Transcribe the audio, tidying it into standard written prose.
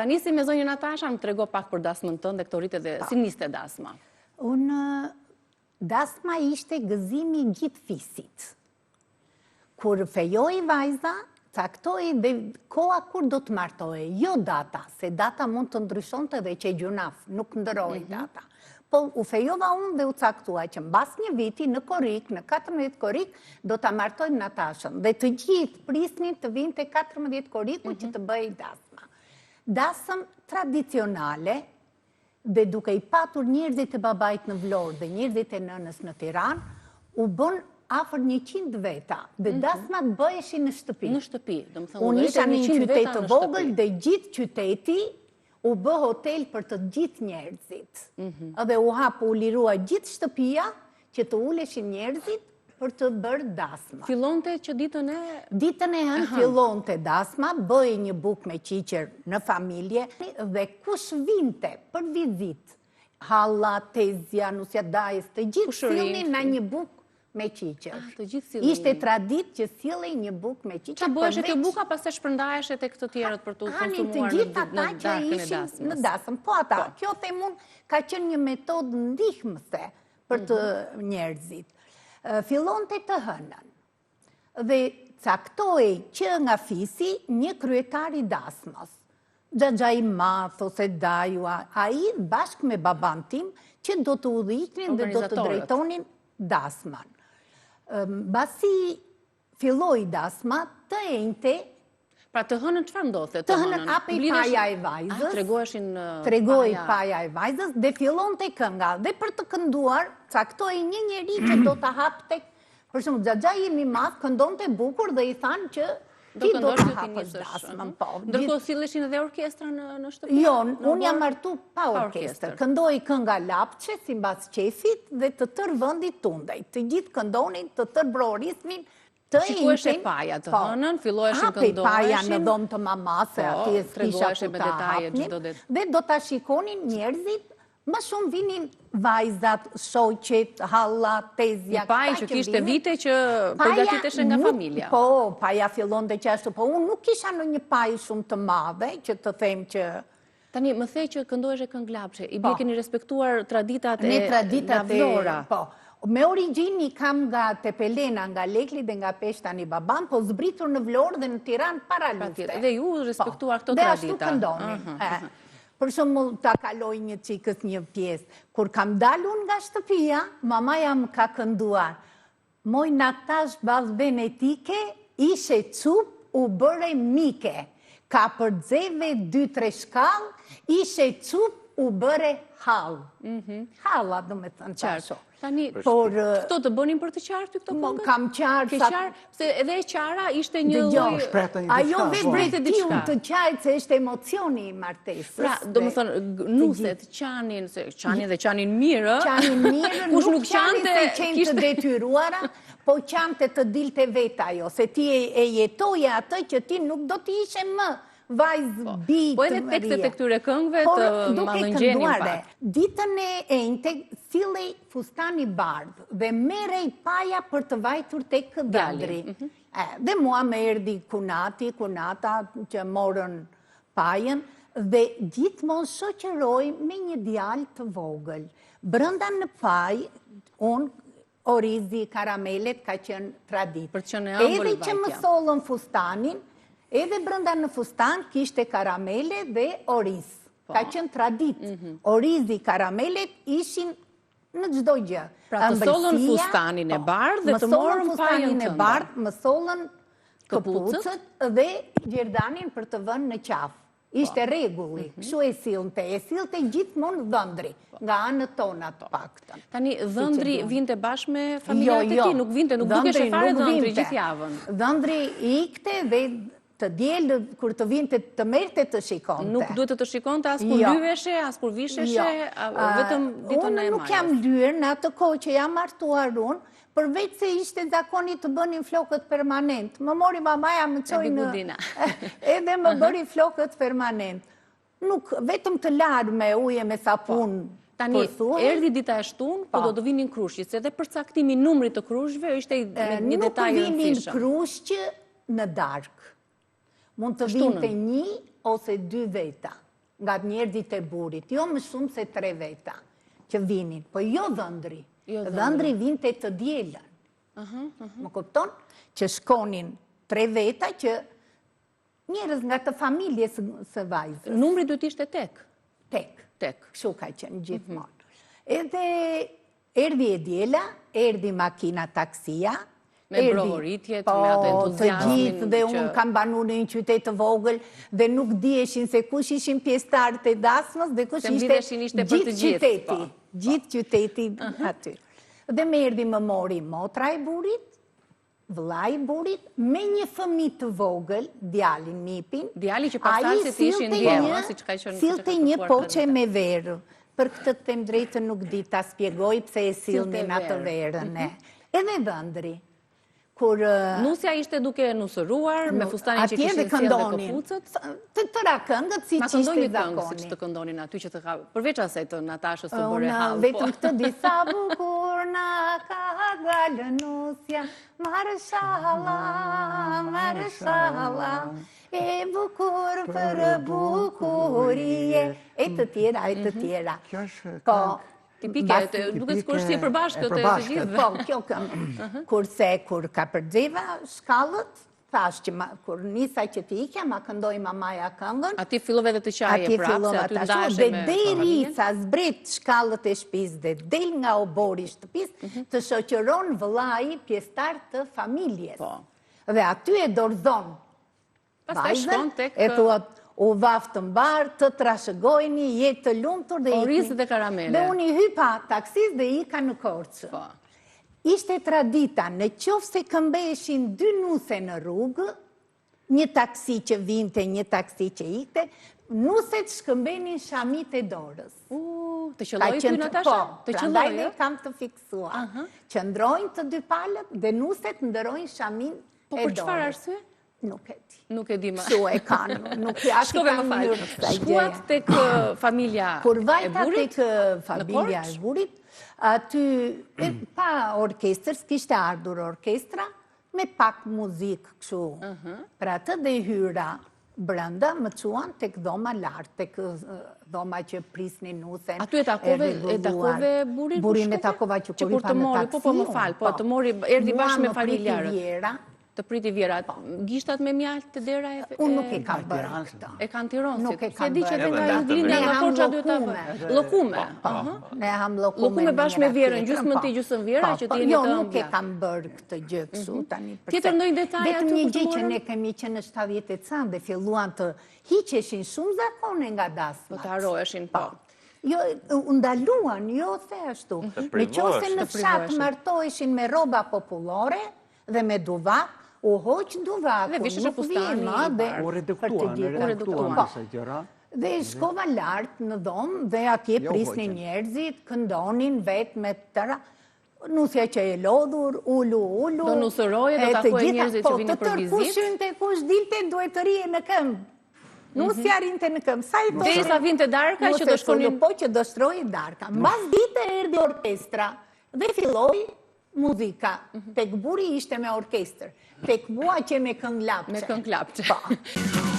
Ta nisim me zonjën Natasha, më trego pak për dasmën tënde, këto rite dhe si niste dasma. Unë, dasma ishte gëzimi i gjithë fisit. Kur fejohej vajza, caktohej dhe koha kur do të martohej, jo data, se data mund të ndryshonte dhe qe gjynah, nuk ndërrohej mhm. data. Po u fejova unë dhe u caktua që mbas një viti në korrik, në 14 korrik, do ta martojmë Natashën. Dhe të gjithë prisnin të vinte 14 korriku që mhm. të bëhej dasma. Dasëm tradicionale dhe duke i patur njerëzit e babait në Vlorë dhe njerëzit e nënës në Tiranë, u bënë afër 100 veta dhe mhm. dasmat bëheshin në shtëpi. Në shtëpi, domethënë. Unë isha në një qytet të vogël dhe gjithë qyteti u bë hotel për të gjithë njerëzit. Mhm. Dhe u hap, u lirua gjithë shtëpia që të uleshin njerëzit për të bërë dasma. Fillonte që ditën e... Ditën e hënë fillonte dasma, bëhej një bukë me qiqër në familje dhe kush vinte për vizitë, halla, tezja, nusja e dajës, të gjithë sillnin nga një bukë me qiqër. Ah, të gjithë sillnin. Ishte traditë që sillej një bukë me qiqër. Ça bëheshe kjo buka, pastaj shpërndaheshe tek të tjerët për të konsumuar në darkën e dasmës. Në dasëm, po ata, po. kjo them unë ka qenë një metodë ndihmëse për të mhm. njerëzit. Fillonte të hënën dhe caktohej që nga fisi një kryetar i dasmës. Xhaxhai i madh ose dajua, ai bashkë me baban tim që do të udhëhiqnin dhe do të drejtonin dasmën. Mbasi filloi dasma, të enjte Pra të hënën çfarë ndodhte të hënën? Të hënën hapej paja e vajzës. Ah, tregoheshin Tregohej paja e vajzës dhe fillonte kënga. Dhe për të kënduar, caktohej një njeri që do të hapte. Për shembull, xhaxhai im i madh këndonte bukur dhe i thanë që ti do të hapësh dasmën. Po. Ndërkohë silleshin edhe orkestra në shtëpi? Jo, unë jam martu pa orkestër. Këndohej kënga lapçe, simbas qejfit, dhe të tërë vendi tundej. Të gjithë këndonin, të tërë brohorisnin, të Shikoheshe paja të po, hënën, filloheshin këndoheshin. Hapej paja në dhomë të mamasë, po, atje s'kisha ku ta hapnin, dhe do ta shikonin njerëzit, më shumë vinin vajzat, shoqet, halla, tezja. Një pajë që kishte vite që përgatiteshe nga familja. Po, paja fillonte që ashtu, po unë nuk kisha ndonjë pajë shumë të madhe, që të them që Tani, më the që këndoheshe këngë lapçe, i bie po. keni respektuar traditat e nga Vlora. Po, me origjinë i kam nga Tepelena, nga Lekli dhe nga Peshtani baban, po zbritur në Vlorë dhe në Tiranë para lufte. Dhe ju po. respektuar këto tradita. Dhe ashtu këndonin. Për shembull, ta kaloj një çikës një pjesë. Kur kam dalë unë nga shtëpia, mamaja më ka kënduar. Moj Natash ballë-venetike, ishe çupë, u bëre mike. Kapërceve dy tre shkallë, ishe çupë, u bëre hallë. Mhm. Halla, domethënë që Tani, por këto të bënin për të qarë ty këto këngët? Kam qarë sa... Ke qarë, se edhe e qara ishte një lloj... Ajo vetë diun të qajt se është emocioni i martesës. Pra, domethënë, nuset qanin, se qanin dhe qanin mirë, Qanin mirë, kush nuk qante, se qenë të detyruara, po qante të dilte vetë ajo, se ti e jetoje atë që ti nuk do të ishe më vajzë po. bijë Po edhe tekstet e këtyre këngëve të mallëngjenin pak. Ditën e enjte sillej fustani i bardhë dhe merrej paja për të vajtur tek dhëndri. Mhm. Dhe mua më erdhi kunati, kunata që morën pajën dhe gjithmonë shoqërohej me një djalë të vogël. Brenda në pajë, unë Orizi, karamelet ka qenë traditë. Për të qenë e ëmbël vajtja. Edhe që më sollën fustanin, edhe brenda në fustan kishte karamele dhe oriz. Po. Ka qenë traditë. Mhm. Orizi, karamelet ishin në çdo gjë. Pra të sollën fustanin e po. bardhë dhe të morën pajën tënde. e bardhë, më sollën këpucët dhe gjerdanin për të vënë në qafë. Ishte po. rregulli, mhm. kështu e sillte, e sillte gjithmonë dhëndri, po. nga anët tona të paktën. Tani, dhëndri vinte bashkë me familjarët e jo, tij, jo. nuk vinte, nuk dukeshe fare dhëndri gjithë javën. Dhëndri ikte dhe të diel, kur të vinte të merrte të shikonte. Nuk duhet të të shikonte as kur jo. lyheshe, as kur visheshe, jo. vetëm ditën e martesës. Unë nuk jam lyer në atë kohë që jam martuar unë, Përveç se ishte zakoni të bënin flokët permanent. Më mori mamaja më çoi në... Edhe më bëri flokët permanent. Nuk, vetëm të larë me ujë me sapun. Po. Tani, erdhi dita e shtunë, po, po do të vinin krushqit, se edhe përcaktimi i numrit të krushqve ishte një detaj i rëndësishëm. Nuk vinin krushq në darkë. Mund të vinte një ose dy veta. Nga njerëzit e burrit, jo më shumë se tre veta që vinin, po jo dhëndri. Jo dhëndri vinte të dielën. Më kupton? Që shkonin tre veta që njerëz nga të familjes së vajzës. Numri duhet ishte tek. Tek. Tek. Kështu ka qenë gjithmonë. Edhe erdhi e diela, erdhi makina taksia, Me brohoritjet, me atë po, entuziasmin. Të gjithë dhe unë kam banu në një qytet të vogël dhe nuk diheshin se kush ishin pjesëtarët e dasmës dhe kush ishte gjithë qyteti, po. gjithë qyteti aty. Dhe më erdhi më mori motra e burrit, vëllai i burrit, me një fëmijë të vogël, djalin nipin. Djali që pasardhësit ishin djem, siç ka qenë. Sillte një poçe me verë. Për këtë të them drejtën nuk di ta spjegoj pse e sillnin atë verën. Mhm. Edhe dhëndri. Kur Nusja ishte duke nusëruar me fustanin që kishin sjellë dhe këpucët. Të tëra këngët siç ishte zakoni. Ma këndo një këngë siç të këndonin aty që të ka përveç asaj të Natashës të bëre hall. Vetëm po. këtë di sa bukur na ka dalë nusja, marshalla, marshalla. E bukur për bukurie, e të tjera, e të mhm. tjera. Kjo është po, Tipike, duket sikur është si e përbashkët e të gjithëve. Po, kjo këngë. Kurse, kur kapërceva shkallët, thashë që kur nisa që të ikja, ma këndoi mamaja këngën. Aty fillove dhe të qaje prapë, se aty ndaheshe me Dhe derisa zbret shkallët e shpisë dhe del nga oborri i shtëpisë, mhm. të shoqëron vëllai pjesëtar të familjes. Po. Dhe aty e dorëzon Pastaj shkon tek e thua u vaftë mbarë, të trashëgojni, jetë të lumtur dhe Oriz dhe karamele. Dhe unë i hypa taksis dhe ika në Korçë. Po. Ishte tradita, në qoftë se këmbeshin dy nuse në rrugë, një taksi që vinte, një taksi që ikte, nuset shkëmbenin shamitë e dorës. U, të qëlloi ty Natasha? Po, të qëlloi, dhe kam të fiksuar. Qëndrojnë të dy palët dhe nuset ndërrojnë shaminë po, e dorës. Po për çfarë arsye? Nuk e di. Nuk e di më. Kështu e kanë, nuk i atë Shkove më fal. Shkuat tek familja e burrit? Kur vajta tek familja e burrit, aty pa orkestër, s'kishte ardhur orkestra, me pak muzikë kështu. Për atë dhe hyra brenda, më çuan tek dhoma lart, tek dhoma që prisnin nusen. Aty e takove, e takove burrin? Burrin e takova që kur hypa në taksi. Po, po, më fal, po, të mori, erdhi bashkë me familjarët. Mua më Të priti vjehrra, gishtat me mjaltë te dera e... Unë nuk e kam bërë këtë. E kanë tironsit. Nuk e kam bërë. Se di që dhe nga juglindja nga Korça duhet ta bërë. Llokume. Po, ne hamë llokume. Llokume bashkë me vjehrrën, gjysmën ti gjysmën vjehrra, që të jeni jo, të ëmbla. Jo, nuk e kam bërë këtë gjë kështu mhm. tani. Tjetër ndonjë detaj aty Vetëm një gjë që ne kemi qenë në 70 e ca dhe filluan të hiqeshin shumë zakone nga dasmat. Po të harroheshin, po. Jo, u ndaluan, jo the ashtu. Në qoftë se në fshat martoheshin me rroba popullore, Dhe me duvak, u hoq duvaku, nuk vije më dhe U reduktuan, u reduktuan po. disa gjëra. Dhe shkova lart në dhomë dhe atje jo, prisnin njerëzit, këndonin vetë me tëra. Nusja qe e lodhur, ulu, ulu. Do nusëroje, do takoje njerëzit që po, vinin për vizitë. Po, të tërë kush hynte, kush dilte, duhet të rrije në këmbë. Nusja mhm. rrinte në këmbë. Sa i thoshte? Derisa vinte darka që do shkonin... Po që do shtrohej darka. Mbas dite erdhi orkestra dhe filloi Muzika, tek burri ishte me orkestër, tek mua qe me këngë lapçe. Me këngë lapçe. Po.